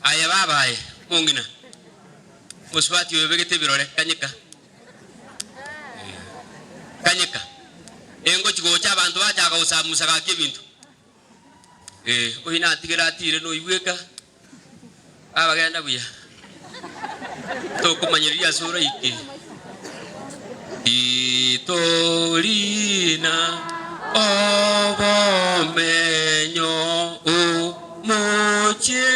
Aye baba aye, omong'ina, omosubati oyo obegete ebirore, kanyeka, kanyeka. Engochi gocha abanto bachaka gosamusa gaki ebinto. Eh, oyio natigere atire noigweka, baba genda buya. Tokomanyereria ase oraike. Titorina obomenyo omochie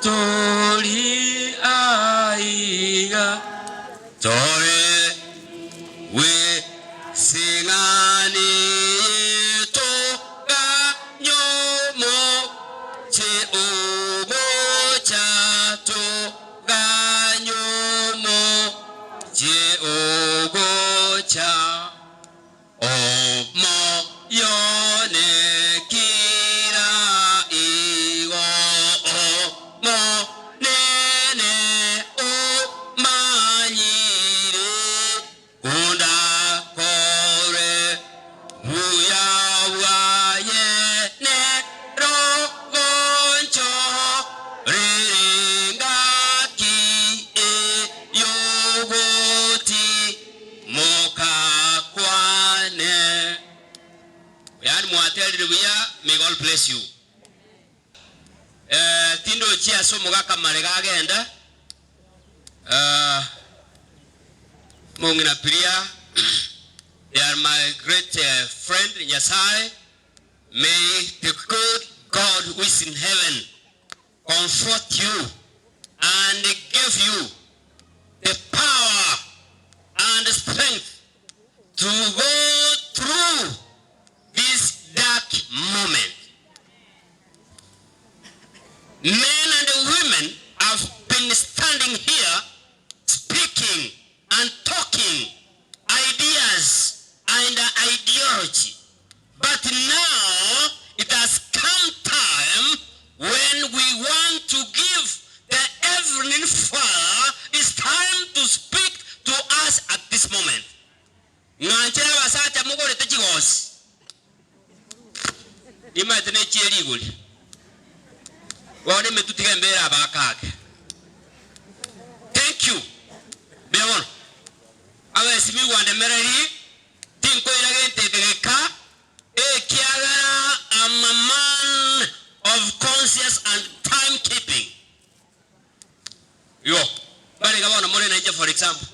tori aiga, tore bwe sing'ani togany'omochie ogocha Gany'omochie ogocha, omoyo nekira igo, Omonene omanyire kondakore buya bwaye nerogoncho rere ngaki ey'ogotimoka kwane. Yaani mwaterire buya, may God bless you. Eh, tindochi ase omogaka marega agenda. Eh, mong'ina Piria, they are my great eh, friend Nyasaye. May the good God who is in heaven comfort you and give you the power and strength to go through this dark moment. Men and women have been standing here speaking and talking ideas and ideology but now it has come time when we want to give the Heavenly Father his time to speak to us at this moment. Ng'anchere abasacha mogorete chigosi, nimaete nechie rigori, bono emetwe tiga embere abaakake. Thank you. Mbuya mono. Abaesimigwa ndemereri, tinkoira gento eke geka, ekiagera am a man of conscience and time keeping. Igo, mbarenge bono more nainche for example.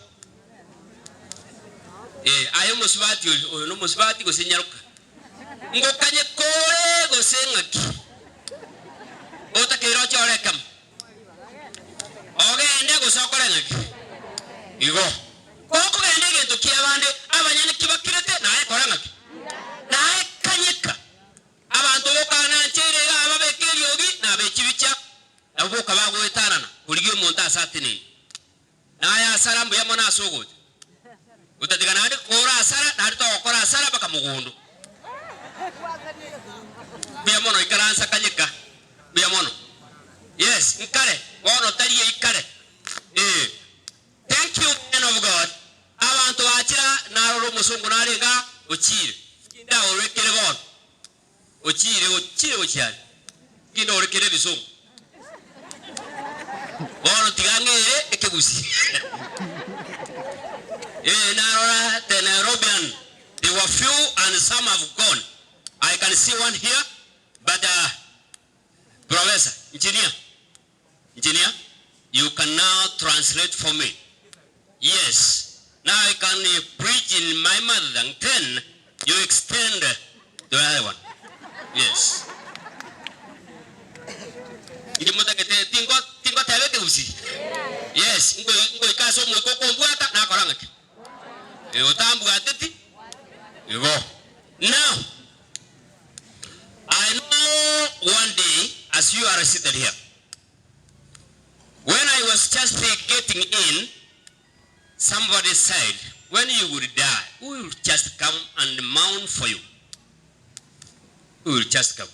Eh, aye omosubati oyo, oyo nomosubati gose nyaroka? Ngokanye kore gose ng'aki? Otakeire ochore ekemo. Ogende gose okore ng'aki? Igo, gokogenda egento kiabande, abanyene kibakirete, naye kora ng'aki? Naye kanyeka. Abanto bokanancheire iga ababeke eriogi na abechibicha, nabwo boka bagoetanana korigia omonto ase ateneine. Na aye asara mbuya mono ase ogocha. Gotatiga naende kore asara, naende togokora asara mpaka mogondo. Mbuya mono ikaransa kanyeka. Mbuya mono. Yes, nkare, bono tari eyio kare. Ee. Thank you man of God. Abanto bachira narora omosongo narenge aa ochiire. Kindaorekere bono. Ochiire ochiire gochia are. Kindaorekere ebisongo. Bono tiga ng'ere ekegusii. Ee narora the Nairobian they were few and some have gone. I can see one here but uh, Professor, engineer. Engineer, you can now translate for me. Yes, now I can preach in my mother tongue, then you extend the other one. Yes. Inche motagete tingo tingoteba ekegusii. Yes, ngoika ase omoika okombwata nakora ng'aki? Eh, otambwateti igo. Now, I know one day as you are seated here, when I was just getting in, somebody said, when you will die, who will just come and mourn for you? Who will just come?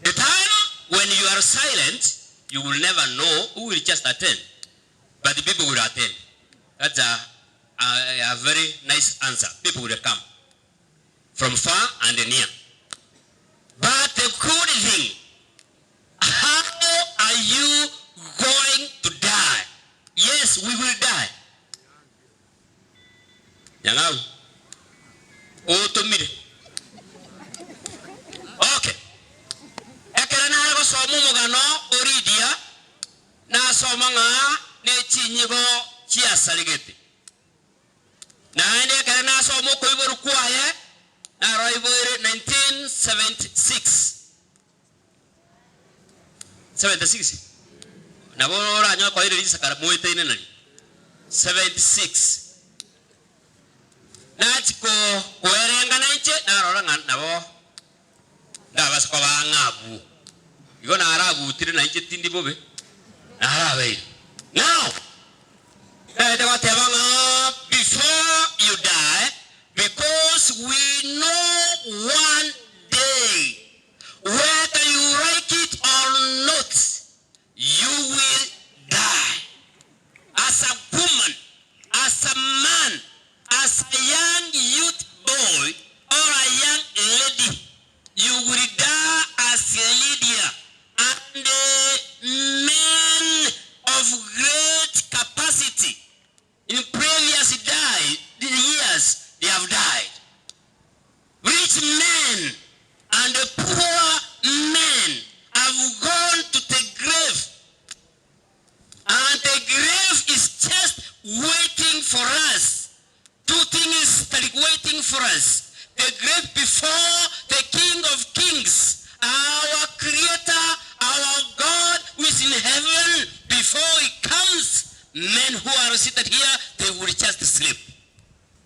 The time when you are silent, you will never know who will just attend. But the people will attend. That's a, a, a very nice answer. People will come from far and near. But the good thing, how are are you going to die? Yes, we will die. Nyang'au, otomire. Okay. Ekero nare gosoma omogano o Lydia, nasoma ng'a ne chinyigo chiasaregete. Naende ekero nasoma okoiborwa kwaye, naroiboire 1976. 76? Nabo oranyore koira risakara moetaine nario. 76. Nachia koerengana inche, narora ng'a nabo ndabase koba ang'e abwo. Igo naragutire na inche tindi bobe, narabeire. Now, naete goteba ng'a before you die, because we know one day, whether you like it or not, you will die. As a woman, as a man, as a young youth boy or a young lady, you will die as Lydia and men of great capacity in previous die years they have died. Rich men and poor men have gone to the grave and the grave is just waiting for us. Two things that is waiting for us, the grave before the King of Kings, our Creator, our God who is in heaven, before he comes, men who are seated here, they will just sleep.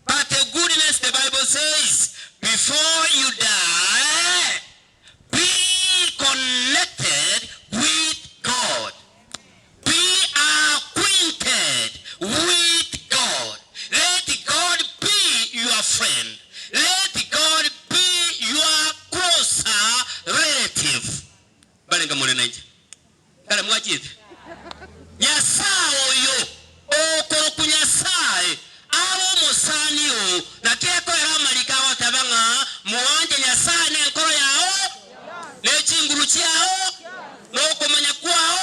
But the goodness, the Bible says, before you die, be connected with God. Be acquainted with God. Let God be your friend. Let God be your closer relative. Mbarenge more nainche? Nkare mwachiete? Nyasae oyo okorokwa Nyasae abe omosani oo, naki ekoera amariko agoteba ng'a mwanche Nyasae nenkoro yao, ne chinguru chiao, na okomanya kwao.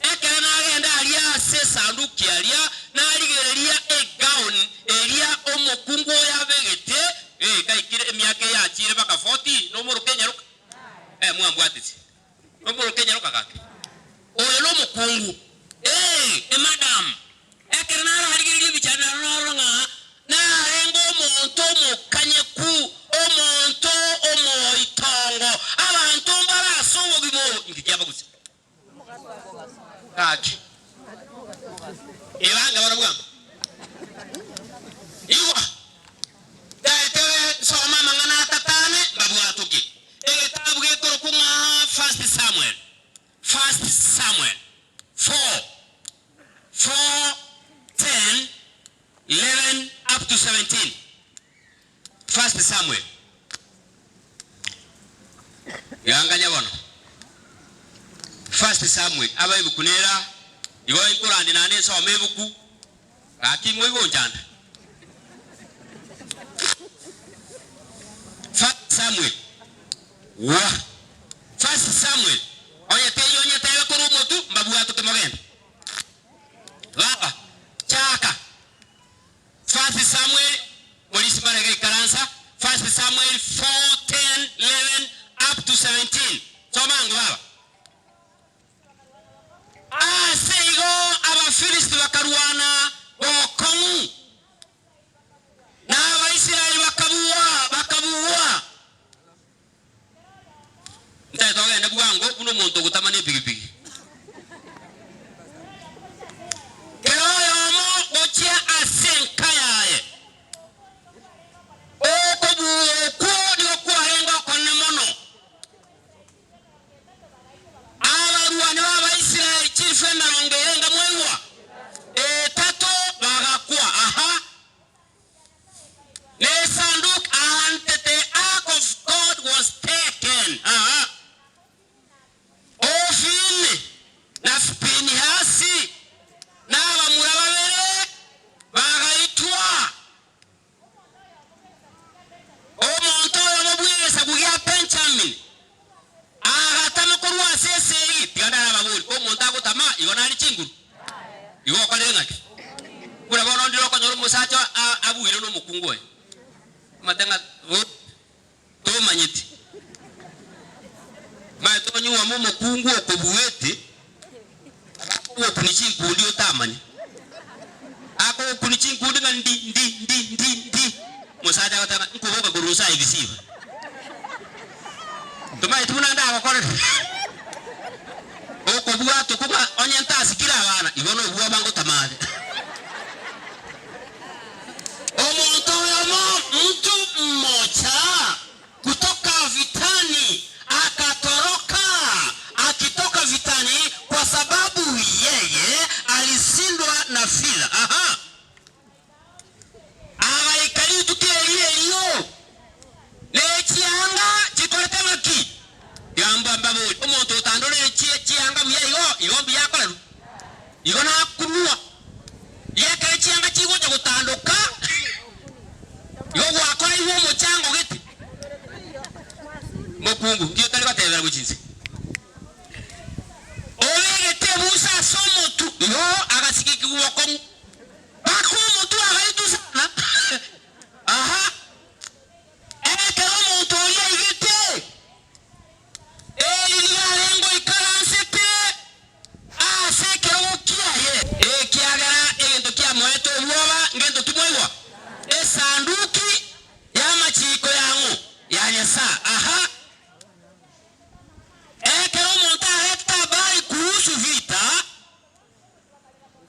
Ekero nagenda aria ase esanduki aria, narigereria egown eria omokungu oyo abegete, eh, gaikire emiaka eyachire mpaka 40, nomoroke enyaroka? Eh, mwambwateti. Nomoroke enyaroka gake? Oyo nomokungu, ee, emadam. Ekero nararigereria ebichani naro narora ng'a narenge omonto omokanyeku, omonto omoitongo. Abanto mbare ase obogima obo, inki kiabagusia? Gaki, ebange barabwo amo. Igwa, taete nsome amang'ana atatane mbabwatoke. Egetabu gekorokwa ng'a First Samuel, First Samuel 4, 4, 10, 11 up to 17. First Samuel. Ganganya bono. First Samuel, aba ebuku nera, igo inkorande naende nsome ebuku, gaki moigonchanda. First Samuel, wa. First Samuel, onye teiyo onyetebe korwa omotu, mbabwatoke mogende. Baba, chaka. First Samuel, Polisi barega ikaransa, First Samuel 4, 10, 11 up to 17. Soma ango baba. Ase igo Abafilisti bakarwana bokong'u, na Abaisraeli bakabugwa, bakabugwa. Ntagete togende bwango buna omonto ogotama nepigipigi. Kera oyomo gochia ase enka yaye. Okobua okwo nigo kwarenge okonene mono. Abarwani b'Abaisraeli chilifu emerongo erenga mwaigwa etato bagakwa. Aha. Nesanduku and the ark of God was taken. Aha. Ofini. omonto agotama igo nare chinguru? Igo okorire ng'aki? Buna bono ndire okonyora omosacha abuire nomokungu oye, omanyete ng'a tomanyeti. Omanyete onyuome omokungu okobuete, abakogokunia chinkundi otamanye. Akogokunia chinkundi ng'a ndi ndi ndi ndi ndi, omosacha agoteba ng'a nkoboka korwa inse aye bisiba. Tomanyeti buna ndagokorere? Okobwatwa okwo ng'a onye ntasikire abana, igo nobwoba ngotamare. Omonto oyomo, mtu mmoja, kutoka vitani akatoroka akitoka vitani kwa sababu yeye alishindwa na vita. Aha. Agaika rituko erio erio, ne chianga chikorete ng'aki? Tiga mbaborie, omonto otandorire chianga buya igo, igo mbuya akorerwe? Igo nakunwa, riakera chianga chigocha gotandoka, igo gwakora iwe omochango gete. Mokungu, nki otari gotebera gochia inse? Obegete ebusa ase omotwe, igo agasigikigwa bokong'u. Mpaka omotwe agaitwa sana. Aha, ekero omonto oria aigete, Eli nigo arenge oikaransete ase ekerogo kiaye. Ekiagera egento kiamoete obwoba ngento ki mwaigwa? Esanduki y'amachiiko yang'o? Ya Nyasae. Aha. Ekero omonto aretete habari kuhusu vita,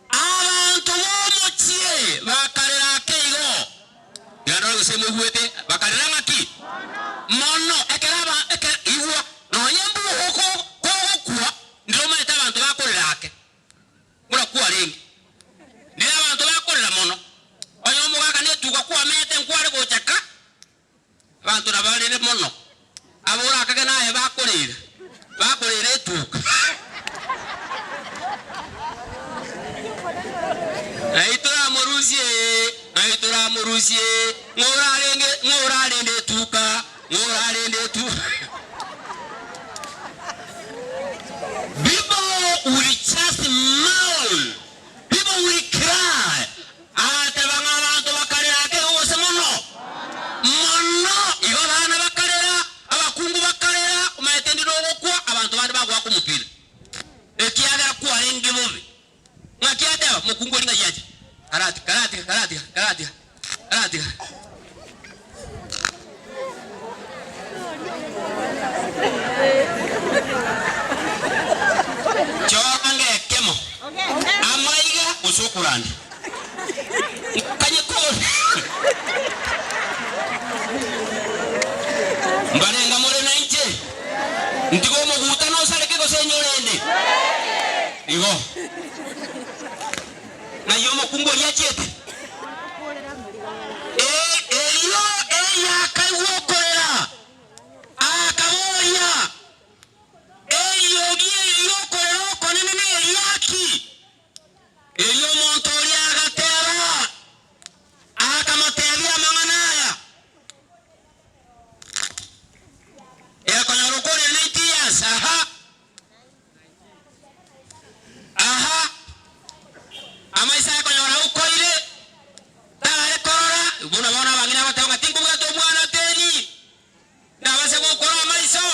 Abanto b'omochie bakarera ake igo. Tiga ndore gose moigwete, bakarera ng'aki? Mono. Ekero aba, ekero, igwa, nonye mbuo kogokwa, ndire omanyete abanto bakorera ake, buna kwarenge. Ndire abanto bakorera mono. Onye omogaka netuga kwamete nkware gocha ka, Abanto nabarere mono, aba orakage naye bakoreera, bakoreera etuka. Ng'ai toramorusie, ng'ai toramorusie, ng'o orarenge, ng'o orarende etuka, ng'o orarende etuka. People will just moan, people will cry, Agateba ng'a abanto bakarera ake gose mono mono. Igo abana bakarera, abakungu bakarera, omanyete ndi nogokwa, abanto bande bagoaka omopira, ekiagera kwarenge bobe. Ng'aki ateba? Omokungu oria ng'ai acha? Karatiga, karatiga, karatiga, karatiga, karatiga. Chora ng'ekemo, amaiga gose okorandia. Nkanye kore. Mbarenga more nainche? Ntige omogutano osareke gose nyorende? Igo. Ng'ai omokungu oria achiete? Erio Eli akaigwa okorera, akaboria, Eriogi eri ri'okorera okonene neriaki? Erio omonto oria agateba, akamotebia amang'ana aya. Ekonyora okorera 90 years, aha. Aha, amaiso aye konyora aukoire, tare korora, buna bono abang'ina bagoteba ng'a tinkobwata omwana teri, ndabase gokora amaiso.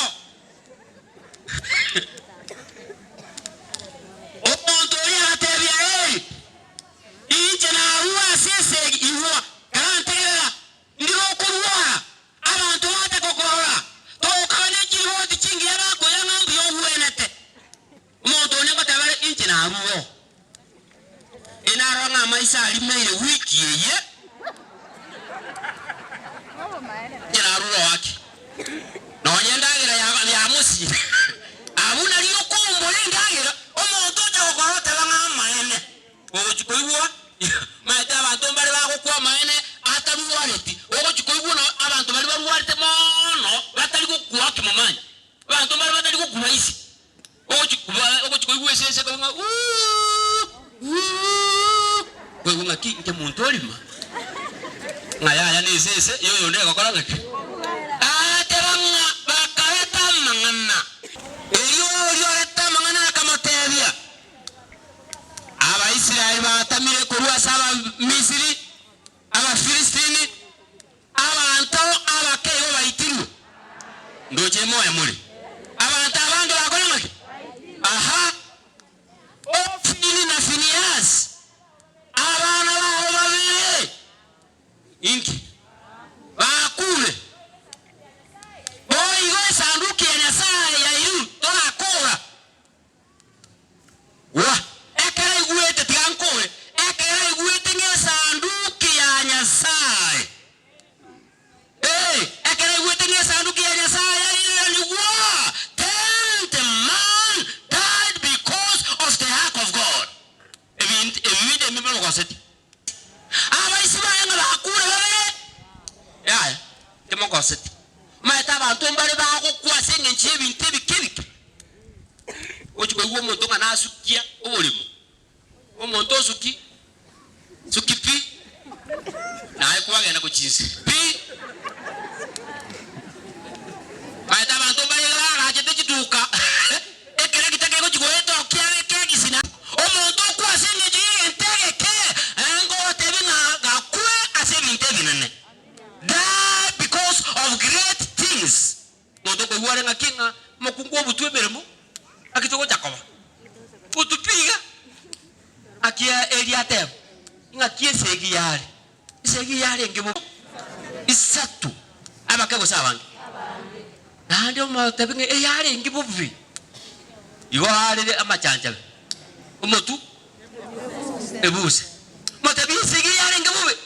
Omonto oria agatebia Eli, Inche narue ase esegi, igwa, karantegerera, ndire okorwara, Abanto bacha gokorora, togokaba ne chiriboti chingiya bakoira ng'a mbuya ogwenete. Omonto onde ngoteba are, Inche narure oo. Inarora ng'a amaiso arimeire wiki eye, inche narure oo ake. Nonya endagera yamosiire, abwo nario okombora endagera, omonto ocha gokorora oteba ng'a amaene. Ogochia koigwa, omanyete abanto mbare bagokwa amaene atarwareti, ogochia koigwa na abanto baria barwarete mono batari gokwa kimomanya, abanto mbare batari gokwa rahisi, ogochia koba ogochia koigwa esese ekoigwa ng'a uuh uuh, koigwa ng'aki inche monto orima, ng'a yaya na esese ya oyonde egokora ng'aki? Agateba ng'a bakareta amang'ana. Erio oria orete amang'ana akamotebia. Abaisraeli batamire korwa ase Abamisiri, Abafilistini, abanto abake igo baitirwe. Ndoche moyo more. Abanto abange bakore ng'aki? Aha. Hofini na Finehasi, abana babo babere, inki? Bakure. Boigo Esanduki ya Nyasae yairwe, torakora. Gwa. Ekero aigwete, tiga nkore, ekero aigwete ng'a Esanduki ya Nyasae, ee, ekero aigwete ng'a Esanduki ya Nyasae yairanigwa, then the man died because of the ark of God. Ebinto ebi binde ebi bimogoseti. Abaisi baye ng'a bakure babere, yaya, timogoseti. Omanyete abanto mbare bagokwa ase engencho y'ebinto ebike ebike. Ogochia koigwa omonto ng'a nasukia oboremo, omonto osuki, suki pi, naye kwagenda gochia inse pi. Omanyete abanto mbare iga baagachete chituka, ekeregita kegochia goeta okiabe ekegisina, omonto okwa ase engencho y'egento egeke, ngogotebi ng'a gakwe ase ebinto ebinene. Die because of great things. Omonto okoigwa are ng'aki ng'a omokungu obutwa emeremo, ng'aki togocha koba? Butwa pi iga. Ng'aki Eli ateba, Ing'aki esegi yare? Esegi yarenge bobe isato, abake gose abange? Naende omotebi ng'a eyarenge bobe. Igo arere amachanchabe, omotu ebuse. Omotebi esegi yarenge bobe,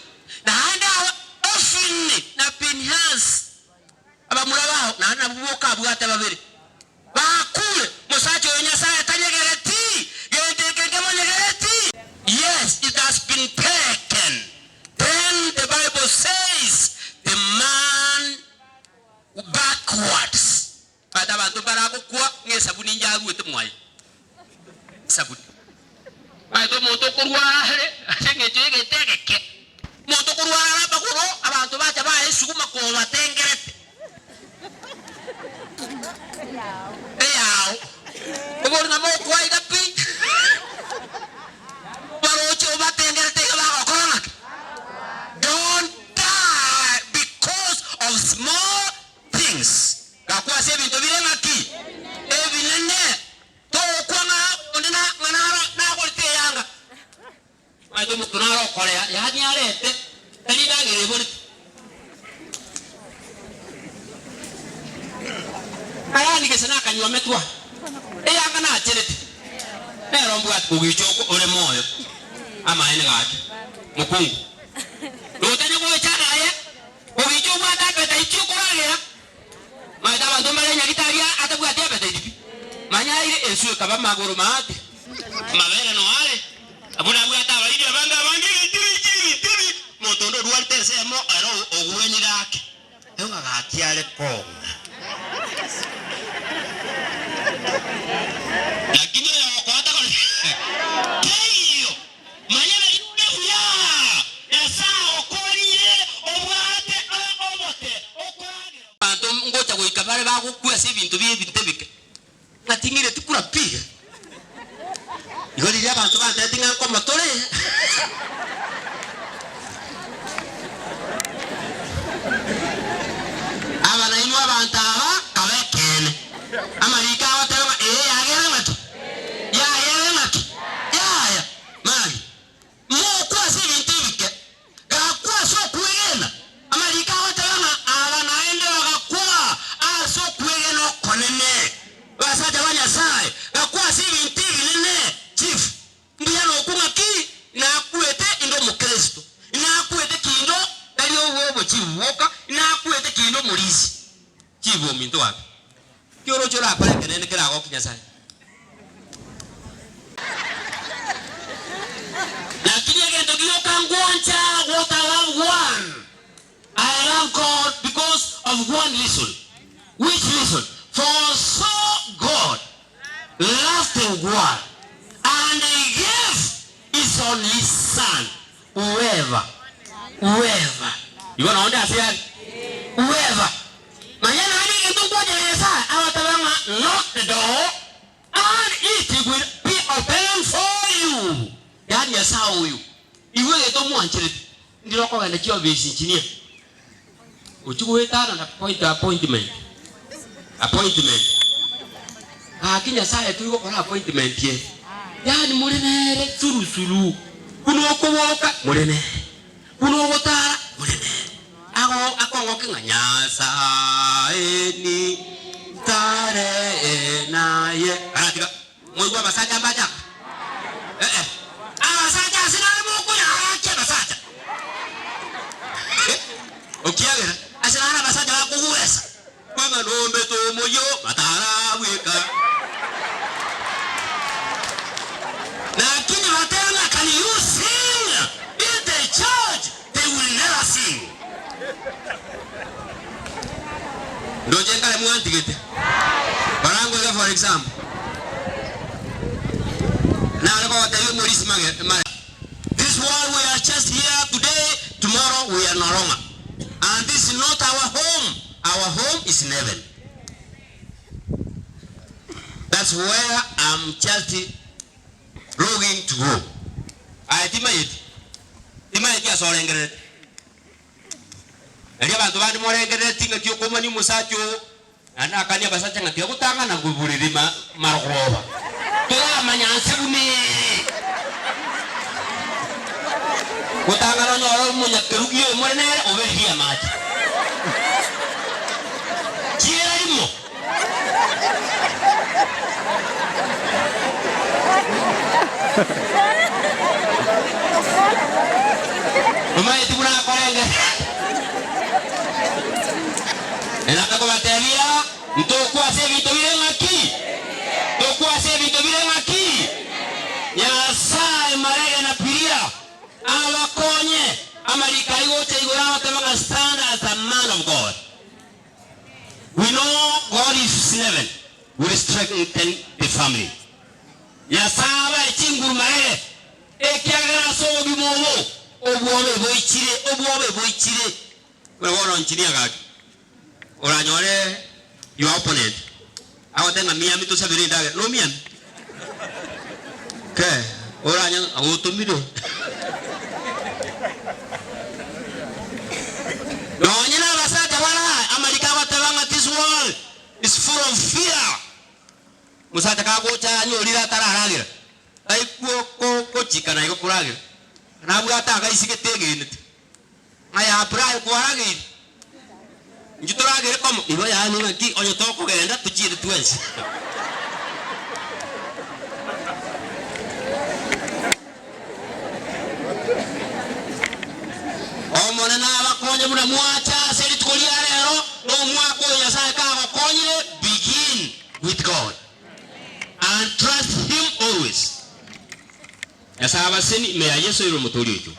naende aba Ofini na Pinehasi Abamura bao naende nabwo boka abwate babere bakure. Mosacha oyo Nyasae tanyegereti, gento eke nkemonyegereti. Yes, it has been taken. Then the Bible says the man backwards. Omanyete abanto mbaragokwa ng'a esabuni inche aruete mwaye. Esabuni. Omanyete omonto okorwara are ase eng'encho y'egento egeke. Omonto okorwara are amagoro, abanto bacha baesuguma kobatengerete. Eyao. Obori ng'a mokwa iga pi. Baroche obatengerete iga bagokora ng'aki? Don't die because of small things. Gakwa ase ebinto bire ng'aki? Ebinene. Togokwa ng'a onde na ng'a naro nagorete eyanga. Omanyete omonto naro okorea, yaani arete, tari endagera eborete. Ayani gese nakanyuometwa, eyanga nacherete, nero mbwate kogicha oko ore moyo. Amaene gaki, mokungu. Notanya goechanda aye, kogicha obwate appetite okoragera. Omanyete abanto mbare nyagitari atabwati appetite pi. Manya aire enswe ekaba magoro maate. Amabere no are, abwo nabwate abairi abange abange ebinto ebi ebinto ebi. Omonto onde orwarete ensemo ere ogwenire ake, ng'a gaki are kong'a. Lakini oyogokoa takori teiyo. Manya nari ore buya, Nyasae okorire obwate obote okoragera. Abanto ngocha goika bare bagokwa ase ebinto bi'ebinto ebike, ng'a ting'ireti kura pi. Igo riria abanto bantebetie ng'a nkomotore. Aba nainwe abanto aba kabe ekeene. Amariko agoteba ng'a ee yagere ng'aki? Yaya ere ng'aki? Yaya. Magi, mokwe ase ebinto ebike, gakwa ase okwegena. Amariko agoteba ng'a aba naende bagakwa ase okwegena okonene. Abasacha ba Nyasae, gakwa ase ebinto ebinene. Chief, mbuya nokwo ng'aki nakwete inde omokristo, nakwete kindo tari obochifu bwoka, nakwete kindo omorisia. Chief ominto wapi? Ki oroche orakore ekeneene keragokie Nyasae? Lakini egento gioka ngwancha what I love one, I love God because of one reason. Which reason? For so God loved the world and he gave his only son whoever, whoever. Igo nonde ase are? Whoever. Manya naende egento nkwanchera Nyasae agateba ng'a knock the door and it will be opened for you. Yaani. Yaani Nyasae oyo, igwe egento omwancherete, ndire okogenda chiofisi engineer, ochie goetana na point appointment, appointment. Gaki Nyasae tori gokora appointment ere, yaani more nere suru suru, buna okoboka more nere, buna ogotara more nere. Ago akongoke ng'a Nyasae nintare naye. Aratiga. Moigwe abasacha mbache aka? Ee, abasacha ase nare mokoyaakia abasacha. Okiagera ase nare abasacha bakogwesa kwang'a nombete omoyio batarabweka. Lakini batebe ng'a can you sing in the church? They will never sing. Ndoche nkare mwantigete. Barangoiga for example. Nare kogotebia omorisi mage mare. This world we are just here today, tomorrow we are no longer. And this is not our home, our home is in heaven. That's where I'm just longing to go. Aye timayeti, timayeti ase orengererete. Erio abanto bande morengerereti ng'aki okomania omosacha oo, naende nakania abasacha ng'a tiga gotang'ana borere marogoba, toramanya nse buna ere. Gotang'ana onyore omonyakerugi omore nere oberirie amache. Chiira rimo. Tomaeti buna akorenge. Nere akakobatebia, Ntokwa ase ebinto bire ng'aki? Tokwa ase ebinto bire ng'aki? Nyasae marege na piria abakonye. Amariko ayio gocha igoro agoteba ng'a stand as a man of God. We know God is in heaven will strengthen the family. Nyasae abae chinguru marere, ekiagera ase obogima obo obwobe boichire, obwobe boichire. Buna bono engineer gaki oranyore your opponent agote ng'a miami tosabere endagera, no miami? Ke oranye ng'a otomire. Nonye nabasacha bare aa, amariko agoteba ng'a this world is full of fear. Omosacha kagocha anyorire atararagera, taikwo gochika naigo koragera, nabwate agaisige tegeneti. Ng'a ya Abrahamu kwarageire, inchuo toragere komo. Igo yaani ng'aki onye tokogenda tochiere twensi. Omonene abakonye buna mwacha ase rituko ria rero, na omwaka oyo Nyasae kagokonyire, begin with God and trust him always. Nyasae abaseni ime ya Yeso ere omotoori oito.